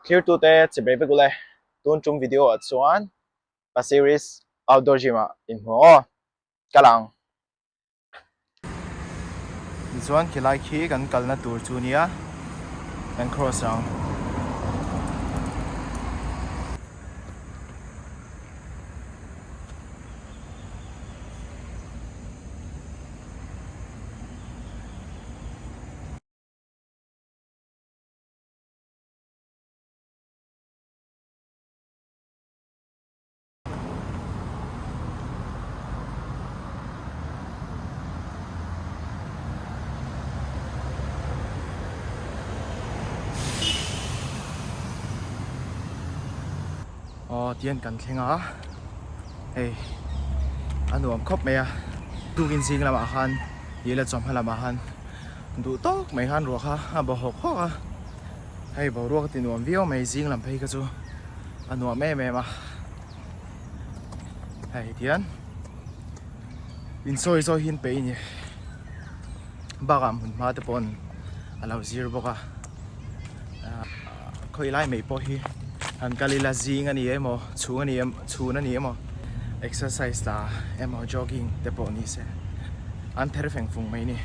Thirtute chibai vek ule tun tum video ah chuan Pasir Ris outdoor gym ah inhmu aw ka lang. Tichuan khilai khi kan kalna tur chu nia kan cross ang. Aw tihian kan thleng a hei a nuam khawp mai a tukin zing lamah khan ih la chawhma lamah khan duh tawk mai khan ruah kha a bawh hawk hawk a hei boruak a ti nuam viau mai zing lam phei kha chu a nuam em em a hei tihian insawi zawi hi an peih a ni bakah hmun hma te pawh a lo zir bawk a khawi lai mai pawh hi han kal ila zing a ni emaw chhung a ni em chhun a ni emaw exercise la emaw jogging te pawh ni se an ther feng fung mai a ni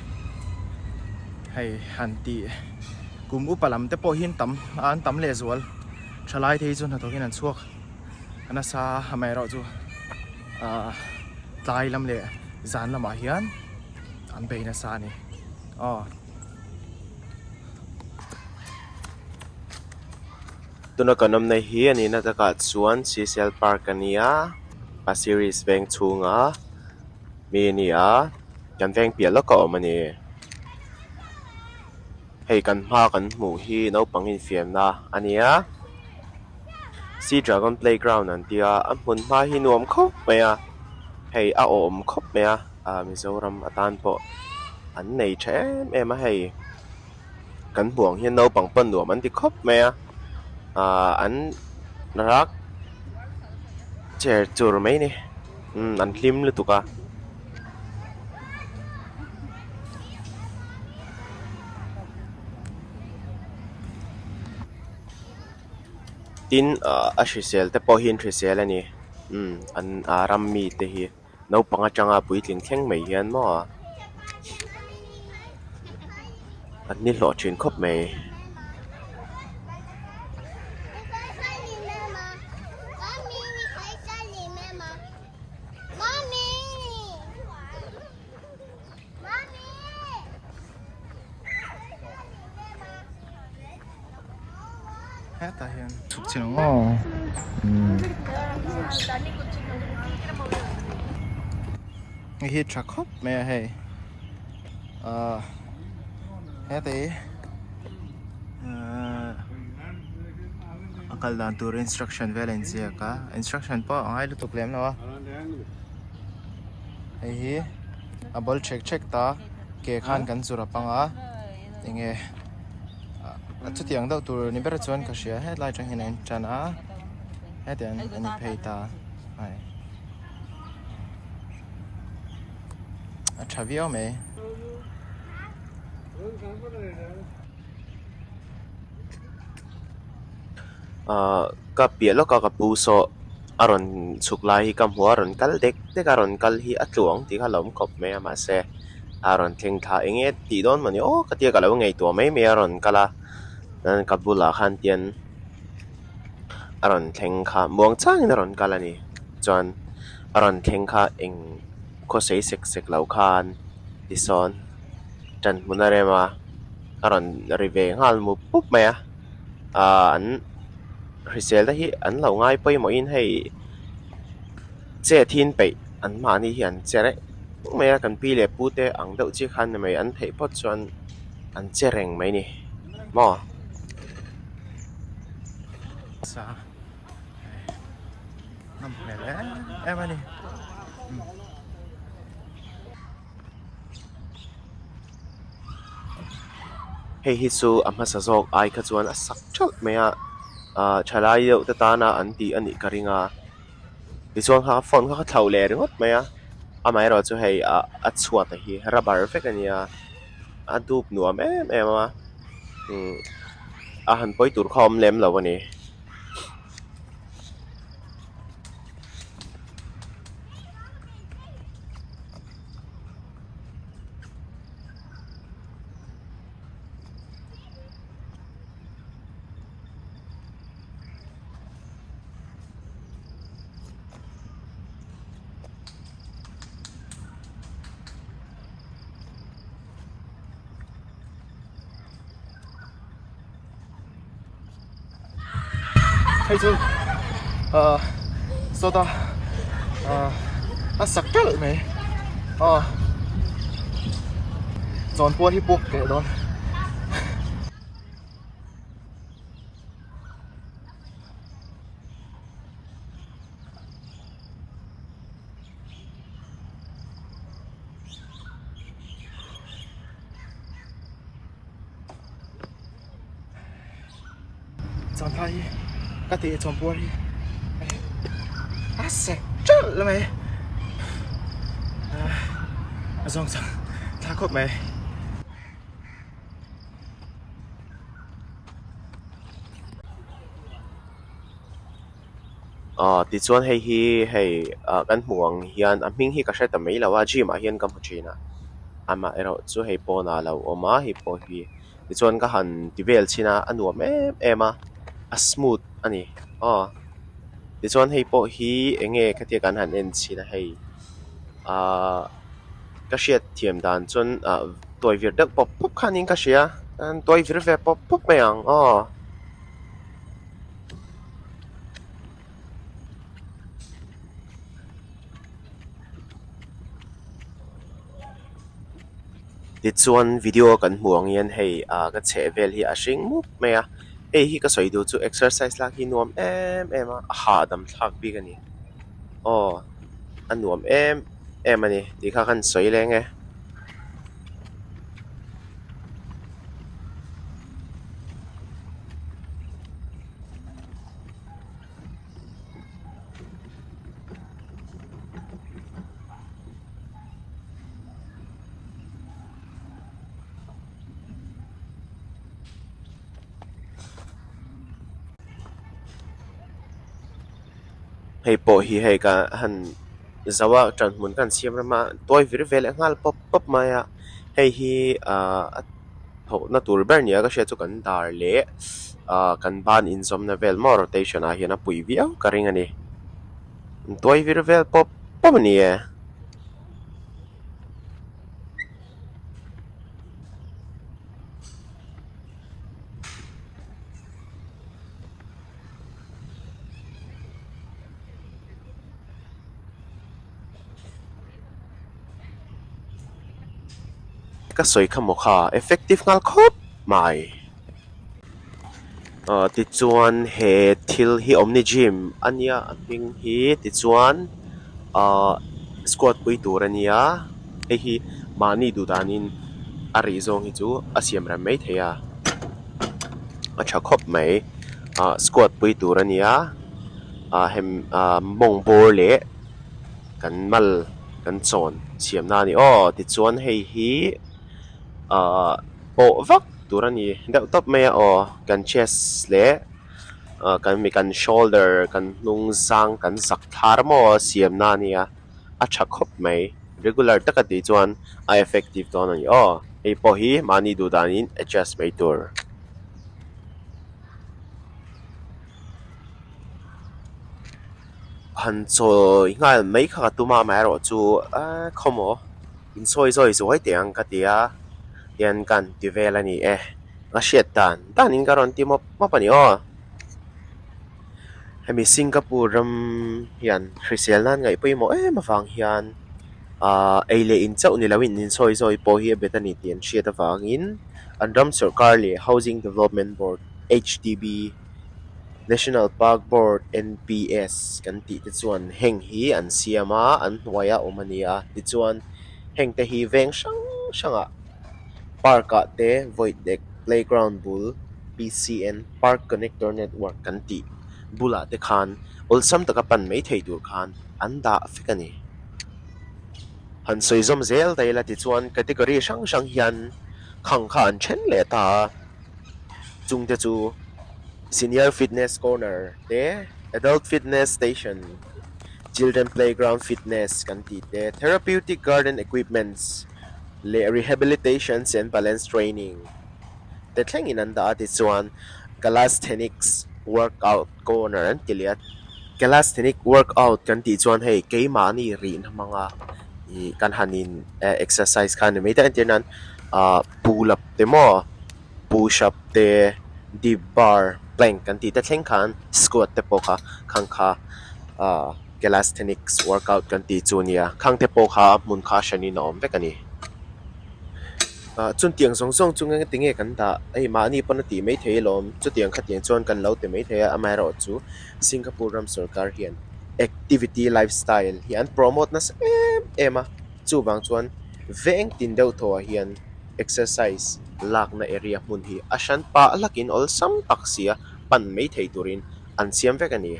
hei han tih kum upa lam te pawh hi an tam an tam leh zual thalai te hi chu hnathawk in an chhuak a nasa amaherawhchu ahh tlai lam leh zan lamah hian an bei nasa a ni aw. Tuna kan awmna hi a nihna takah chuan Sisal Park a nia Pasir Ris veng chhunga mi a ni a kan veng piah lawk a awm a ni hei kan hma kan hmuh hi naupang infiamna a nia Sea Dragon Playground an tia a hmun hma hi nuam khawp mai a hei a awm khawp mai a ah Mizoram atan pawh an nei tha em em a hei. Kan hmuh ang hian naupang pawn nuam an ti khawp mai a ahh an rak cher chur mai a ni umm an hlim lutuk a. Tin ah a hrisel te pawh hi an hrisel a ni umm an ah ram mi te hi. Naupang atanga puitling thleng mai hian maw an ni hlawh thin khawp mai. Hetah hian chhuk chin ang aw hei hi tha khawp mai a hei ahh heta hi ahh a kal dan tur instruction vel a inziak a instruction pawh a ngai lutuk lem lo a hei hi a ball chhek chhek ta ke khan kan zur a pang a enge a chutiang deuh tur ni ber chuan ka hria hetlai atang hian a intan a hetiang a ni phei ta ai a tha viau mai. Ahh ka piah lawk a ka pu saw a rawn chhuk lai hi ka hmu a rawn kal dek dek a rawn kal hi a tluang tih kha a lo awm khawp mai a mahse a rawn thleng thla eng nge tih dawn mawni aw ka tia ka lo ngaihtuah mai mai a rawn kal a chuan ka bulah khan tian a rawn thleng kha muang changin a rawn kal a ni chuan a rawn thleng kha eng khawsei sek sek lo khan tisawn ṭan hmun a rem a a rawn ri ve nghal mup mup mai a ahh an hrisel te hi an lo ngai pawimawhin hei chet hi an peih an mahni hi an che reng mai a kan pi leh pu te ang deuh chiah khan ni mai an theih phawt chuan an che reng mai a ni maw. Hei hi chu a hmasa zawk ai kha chuan a sak teuh mai a ahh thalai deuh te tana an tih a nih ka ring a tichuan kha phone kha ka thlauh leh ringawt mai a amaherawh chu hei ah a chhuat hi rubber vek a nia a dup nuam em em a umm. a han pawi tur kha a awm lem lo a ni. Hei chu ah sawta ah a sak ṭalh mai aw chawnpuar hi puk teh dawn. Chawnphai hi ka tih chawnpuar hi a sek ṭalh mai a zawng chang thla khawp mai. Aw tichuan hei hi hei ah kan hmuh ang hian a hming hi ka hre ta mai lo a gym ah hian ka hmu thin a amaherawh chu hei pawnah a lo awm a hei pawh hi tichuan ka han ti vel chhin a a nuam em em a a smooth a ni aw tichuan hei pawh hi eng nge khatia kan han en chhin a hei ahh ka hriat thiam dan chuan ah tuai vir deuh pawp pawp kha niin ka hria tuai vir ve pawp pawp mai ang aw. Tichuan video kan hmuh ang hian hei ah ka chheh vel hi a hring mup mai a hei hi ka sawi duh chu exercise lak hi nuam em em a a hahdam thlak bik a ni aw a nuam em em a ni tih kha kan sawi leng e. Hei pawh hi hei ka han zo a ṭan hmun ka han siam rem a tuai vir ve leh nghal pawp pawp mai a hei hi ahh a thawhna tur ber nia ka hriat chu kan dar leh ahh kan ban inzawmna vel maw rotation ah hian a pui viau ka ring a ni tuai vir vel pawp pawp a ni e. Ka sawi kha maw kha effective nghal khawp mai ah tichuan he thil hi awmni gym a nia a hming hi tichuan ah squat pui tur a nia hei hi mahni duh danin a rih zawng hi chu a siam rem mai thei a a tha khawp mai ah squat pui tur a nia ah hem ah mawng bawr leh kan mal kan chawn siam na a ni aw tichuan hei hi ah pawh vak tur a ni deuh tawp mai a aw kan chest leh ah kan mi kan shoulder kan hnung zang kan zak thar maw siam na a nia a tha khawp mai regular taka tih chuan a effective dawn a ni aw hei pawh hi mahni duh danin adjust mai tur. Han chawi nghal mai kha ka tum a amaherawhchu aaa khawmaw insawi zawi zuai teh ang ka ti a tian ka han ti vel a ni e ka hriat dan danin ka rawn ti mawp mawp a ni aw hemi Singapore ram hian hrisel nan ngaih pawimawh em avang hian aaa ei leh in chauh ni loin insawi zawi pawh hi a bet a ni tih an hriat avangin an ram sawrkar leh Housing Development Board H_D_B National Park Board N_P_S kan tih te chuan heng hi an siam a an hnuaia awm a ni a tichuan heng te hi veng hrang hrangah park ah te void deck playground bul P_C_N Park Connector Network kan tih bulah te khan awlsam taka pan mai thei tur khan an dah vek a ni. Han sawi zawm zel ta ila tichuan category hrang hrang hian khang kha an then leh ta a. Chungte chu Senior Fitness Corner te, Adult Fitness Station, Children Playground Fitness kan tih te, Therapeutic Garden Equipments leh Rehabilitations and Balance Training te thlengin an dah a tichuan Calisthenics Workout Corner an ti leh a. Calisthenic Workout kan tih chuan hei keimahni rihna hmanga ih kan han in exercise kha a ni mai ta entir nan ah pull up te maw push up te dip bar plank kan tih te thleng khan squat te pawh kha khang kha ah calisthenics workout kan tih chu a nia khang te pawh kha a hmun kha a hranin a awm vek a ni. Ah chutiang zawng zawng chu nge tinge kan dah hei mahni pawn a tih mai thei alawm chutiang khatiang chuan kan lo ti mai thei a amaherawhchu Singapore ram sorkar hian activity lifestyle hi an promote nasa em em a chuvang chuan veng tin deuh thaw ah hian exercise lakna area hmun hi a hran pah hlakin awlsam tak sia pan mai thei turin an siam vek a ni.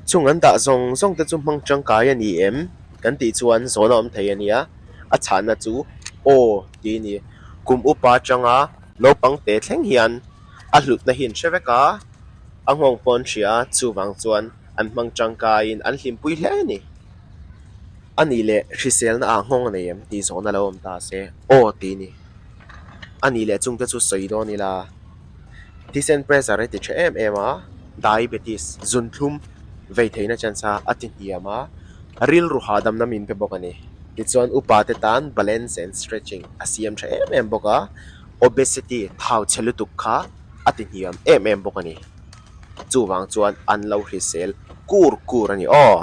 Chung an dah zawng zawng te chu hmang tangkai a ni em? Kan tih chuan zawn a awm thei a nia, a chhahna chu aw tih a ni. Kum upa atanga naupang te thleng hian a hlutna hi an hre vek a, a nghawng pawh an hria a, chuvang chuan an hmang tangkaiin an hlimpui hle a ni. A nih leh hriselna ah nghawng a nei em tih zawhna lo awm ta se aw tih a ni. A nih leh chungte chu sawi dawn ila thisen pressure a ti tha em em a, diabetes zunthlum vei theihna chance a a ti hniam a, rilru hahdamna min pe bawk a ni. Tichuan upa te tan balance and stretching a siam tha em em bawk a, obesity thau chhe lutuk kha a ti hniam em em bawk a ni. Chuvang chuan an lo hrisel kur kur a ni aw.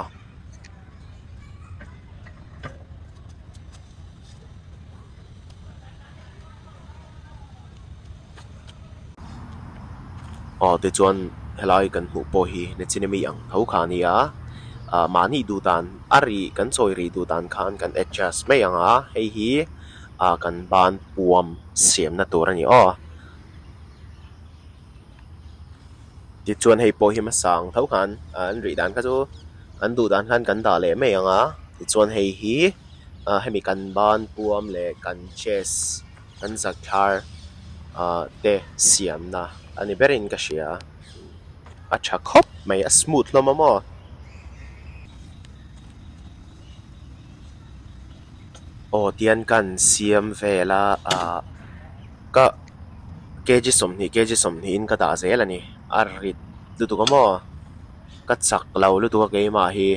Aw tichuan helai kan hmuh pawh hi Nachina mi ang tho kha a ni a ah mahni duh dan a rih kan chawi rih duh dan khan kan adjust mai ang a hei hi ah kan ban puam siamna tur a ni aw. Tichuan hei pawh hi hmasa ang tho khan an rih dan kha chu an duh dan khan kan dah leh mai ang a tichuan hei hi ah hemi kan ban puam leh kan chest kan zakthlar ah te siamna a ni berin ka hria a tha khawp mai a smooth hlawm a maw. Aw tian kan siam vel a ah ka kg 20 kg 20 in ka dah zel a ni a rit lutuk a maw ka chak lo lutuk a keimah hi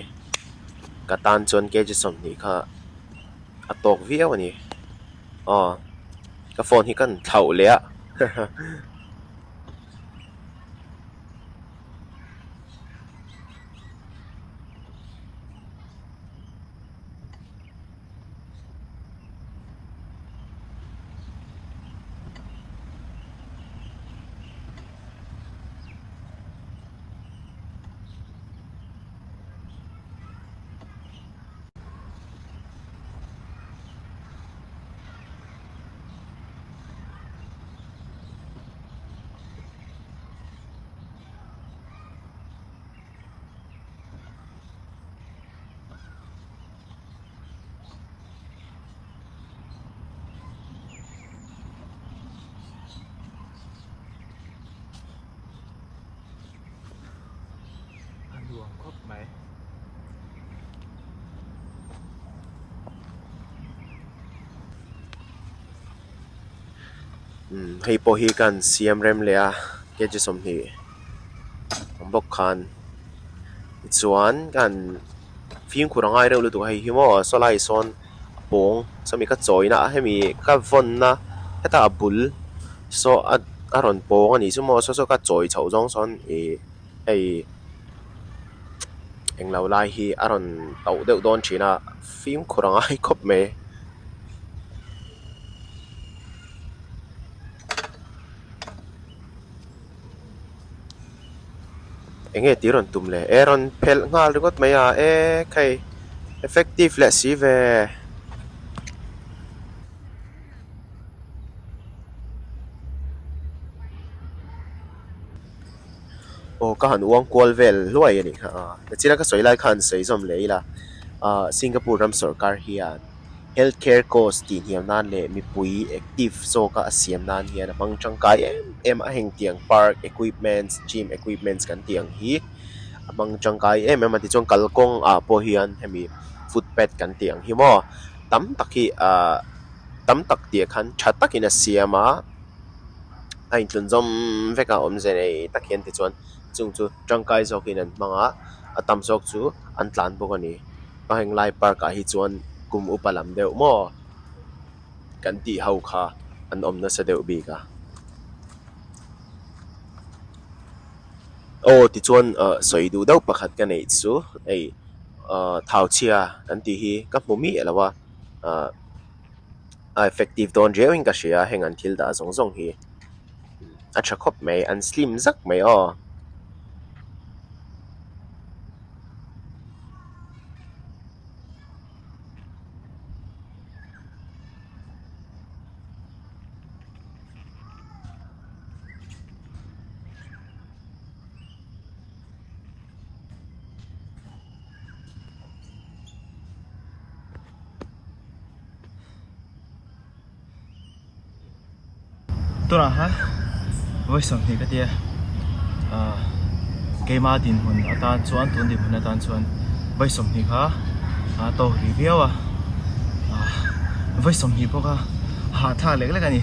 ka tan chuan kg 20 kha a tawk viau a ni aw ka phone hi kan thlauh leh a haha. A nuam khawp mai. Umm hei pawh hi kan siam rem leh a kg 20 ang bawk khan tichuan kan fimkhur a ngai reuh lutuk a hei hi maw saw lai sawn a pawng sawmi ka chawina a hemi ka vawnna hetah a bul saw a a rawn pawng a nih chu maw saw saw ka chawi chhoh zawng sawn ih hei englo lai hi a rawn tauh deuh dawn thin a fimkhur a ngai khawp mai. Enge tih rawn tum le? E rawn phelh nghal ringawt mai a e khei effective leh si ve. Aw ka han uang kual vel hluai a nih kha a nichina ka sawi lai khan sawi zawm leh ila ah Singapore ram sawrkar hian. Health care cost tih hniam nan leh mipui active zawka a siam nan hian a hmang tangkai em em a, heng tiang park equipments gym equipments kan tih ang hi a hmang tangkai em em a tichuan kalkawng ah pawh hian hemi footpath kan tih ang hi maw tam tak hi ahh tam tak tih ah khan tha takin a siam a a intlun zawm vek a awmze nei tak hian tichuan chung chu tangkai zawkin an hmang a a tam zawk chu an tlan bawk a ni. A heng lai park ah hi chuan kum upa lam deuh maw kan tih ho kha an awm nasa deuh bik a. Aw tichuan ah sawi duh deuh pakhat ka neih chu hei ah thau chhia kan tih hi ka hmu miah lo a ah a effective dawn riau in ka hria heng an thil dah zawng zawng hi a tha khawp mai an slim zak mai aw. Tunah khan vawi 20 ka tia ah keima dinhmun atan chuan tun dinhmun atan chuan vawi 20 kha a tawk ri viau a ah vawi 20 pawh kha hahthlak lek lek a ni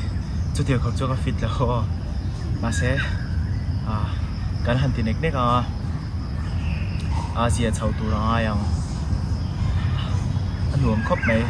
chutiang khawp chu ka fit lo aw mahse ah kan han ti nek nek ang a a zia chho tur a ngai ang a nuam khawp mai.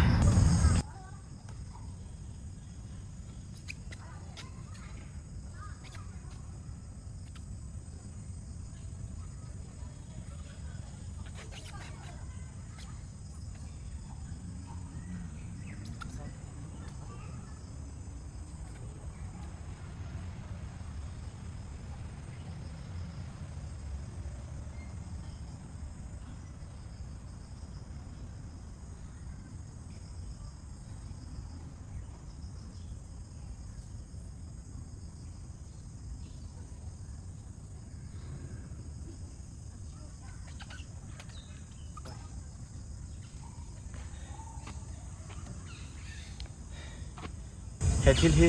He thil hi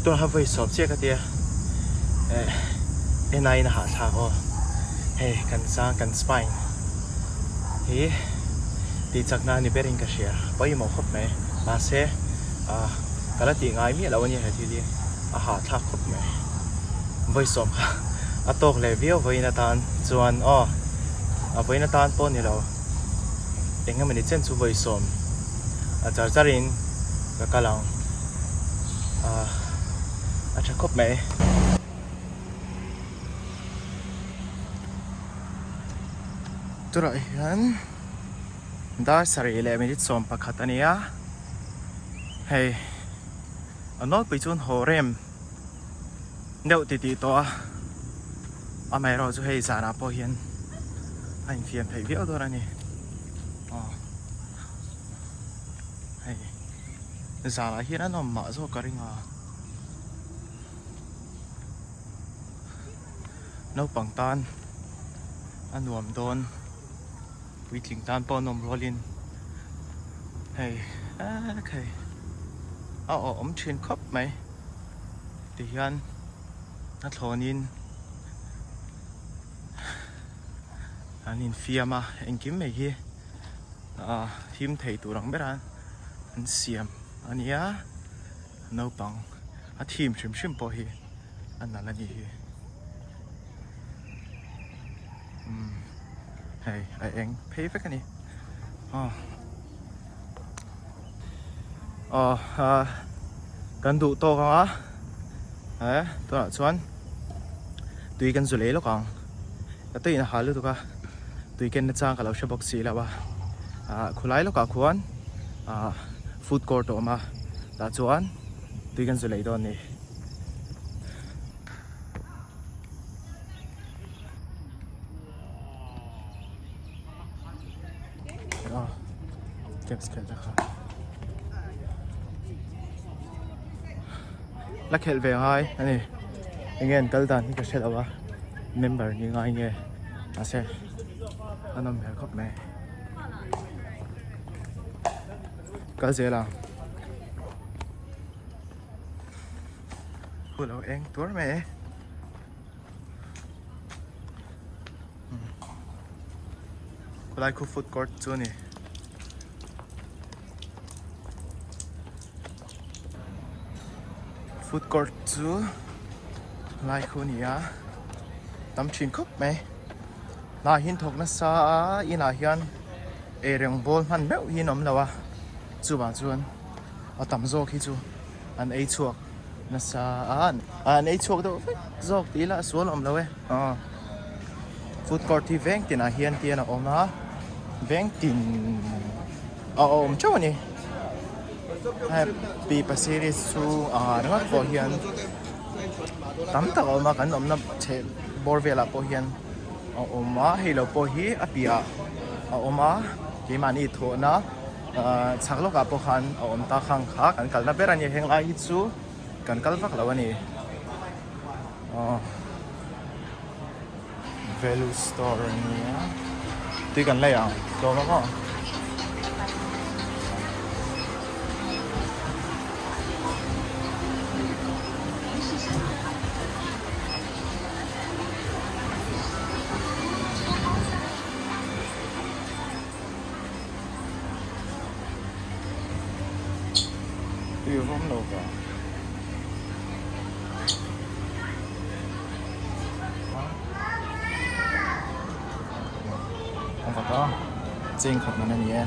tunah khan vawi sawm chiah ka tia eh en aiin a hahthlak aw hei kan zang kan spine hi tih chakna a ni berin ka hria pawimawh khawp mai mahse ah ka la tih ngai miah lo a nia he thil hi a hahthlak khawp mai vawi sawm kha a tawk leh viau vawiin atan chuan aw a vawiin atan pawh ni lo. Eng emawni chen chu vawi sawm a char char in ka kal ang ah a tha khawp mai. Tunah hian dar sarih leh minute 11 a ni a hei a nawlpui chuan haw rem deuh ti tih tawh a amaherawh chu hei zanah pawh hian a infiam theih viau dawn a ni aw hei zanah hian an awm mah zawk ka ring a naupang tan a nuam dawn puitling tan pawh an awm rualin hei hei a awm thin khawp mai. Tihian a thlawnin an infiam a, engkim mai hi ah him thei tur ang bera an siam a nia, naupang a thim hrim hrim pawh hi a nalh a nih hi. Umm hei a eng phei vek a ni aw aw ah kan duh tawk ang a he tunah chuan tui kan zu lei lawk ang ka tuiin a hal lutuk a tui ken na chang ka lo hre bawk si lo a ah khulai lawkah khuan ah food court a awm a tah chuan tui kan zu lei dawn a ni. La khelh ve ngai a ni enge an kal dan hi ka hre lo a member ni ngai nge mahse a nawm hmel khawp mai. Kal zel ang. Khu lo eng tuar mai e. Khulai khu food court chu a ni. Food court chu lai khu a ni a, tam thin khawp mai. Hnah hi an thawk nasa a, inah hian eireng bawl hman meuh hi an awm lo a, chuvang chuan a tam zawk hi chu an ei chhuak nasa a, an ei chhuak deuh vek zawk tih ila a sual awm lo e. Food court hi veng tinah hian tian a awm a, veng tin a awm teuh a ni. Hei pipa series chu ah ringawt pawh hian tam tak a awm a, kan awmna chheh bawr velah pawh hian a awm a, hei lo pawh hi a piahah a awm a, keimahni thawhna ah chhak lawkah pawh khan a awm ta khang kha kan kalna ber a ni heng lai hi chu kan kal vak lo a ni. Aw value store a nia tui kan lei ang tlawm ang aw. Tui a vawm lo va. A vak a, cheng khat man a ni e.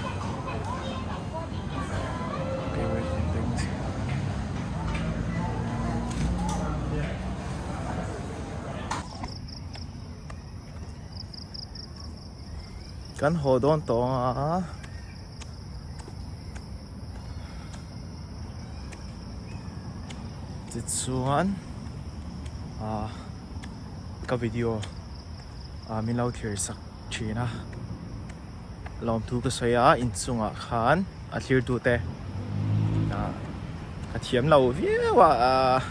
Kan haw dawn tawh ang a. Tichuan ah ka video ah min lo thlir sak thin a lawmthu ka sawi a inchungah khan a thlir tute ah ka thiam lo viau a ah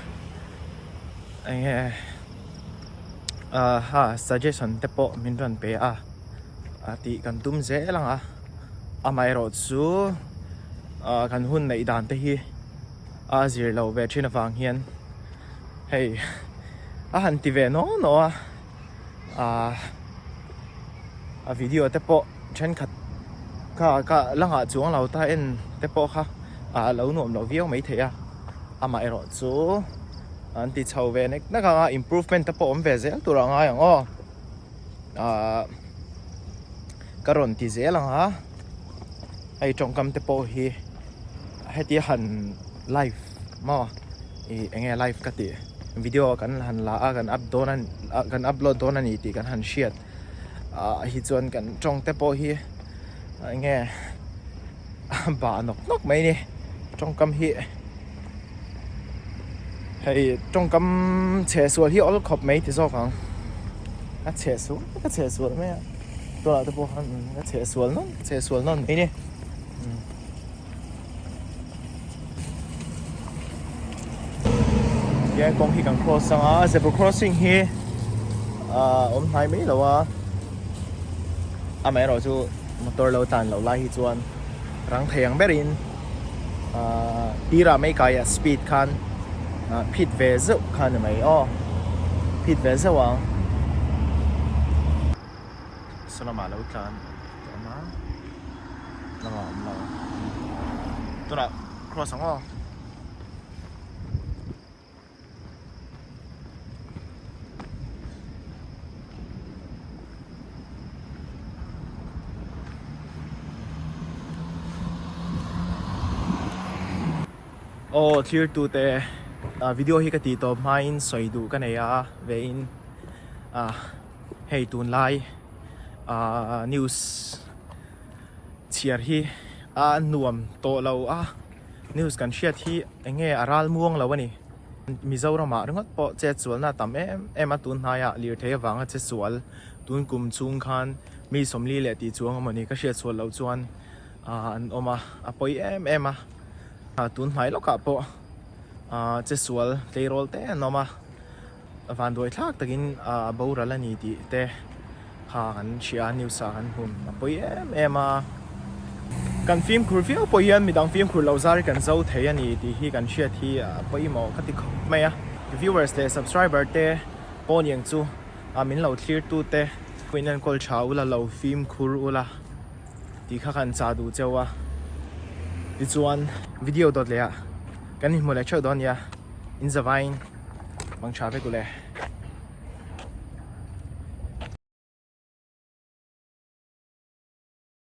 eng nge ah ha suggestion te pawh min rawn pe a a tih kan tum zel ang a amaherawh chu ah kan hun neih dan te hi a zir lo ve thin avang hian hei a han ti ve naw naw a ah a video te pawh thenkhat kha ka la nghah chuang lo ta en te pawh kha ah lo nuam lo viau mai thei a amaherawh chu an ti chho ve nek nek ang a improvement te pawh awm ve zel tur a ngai ang aw ah ka rawn ti zel ang a hei tawngkam te pawh hi heti han live maw ih eng nge live ka tih video kan han la a kan up dawn a kan upload dawn a ni tih kan han hriat ah hi chuan kan tawng te pawh hi eng nge a bah nawk nawk mai a ni tawngkam hi hei tawngkam chhe sual hi a awl khawp mai ti zawk ang a chhe sual ka chhe sual mai a tunah te pawh khan ka chhe sual nawn ka chhe sual nawn mai a ni. Tihian kawng hi kan cross ang a zebra crossing hi ah awm hnai mai lo a amaherawh chu motor lo tlan loh lai hi chuan rang thei ang berin ah tirah mai kaiah speed khan ah phit ve zeuh kha a ni mai aw phit ve zeuh ang saw lamah lo tlan. Awm a lamah awm lo tunah cross ang aw. Aw thlir tute video hi ka tih tawp hmain sawi duh ka nei a vein ah hei tunlai. Ahh news chhiar hi a nuam tawh lo a news kan hriat hi eng nge a ral muang lo a ni Mizoram ah ringawt pawh chet sualna a tam em em a tun hnaiah lirthei avanga che sual tun kum chhung khan mi 40 leh tih chuang emawni ka hriat sual loh chuan ahh an awm a a pawi em em a tun hnai lawkah pawh ahh che sual tleirawl te an awm a. Vanduai thlak takin a boral a ni tih te kha kan hria a news ah kan hmu a pawi em em a. Kan fimkhur viau pawh hian midang fimkhur loh zar hi kan zo thei a ni tih hi kan hriat hi a pawimawh ka ti khawp mai a. Viewers leh subscriber te pawh niang chu a min lo thlir tu te in enkawl tha ula lo fimkhur ula tih kha kan chah duh cheu a. Tichuan video dawt leh ah kan inhmu leh theuh dawn nia, in zavaiin mang tha vek ule.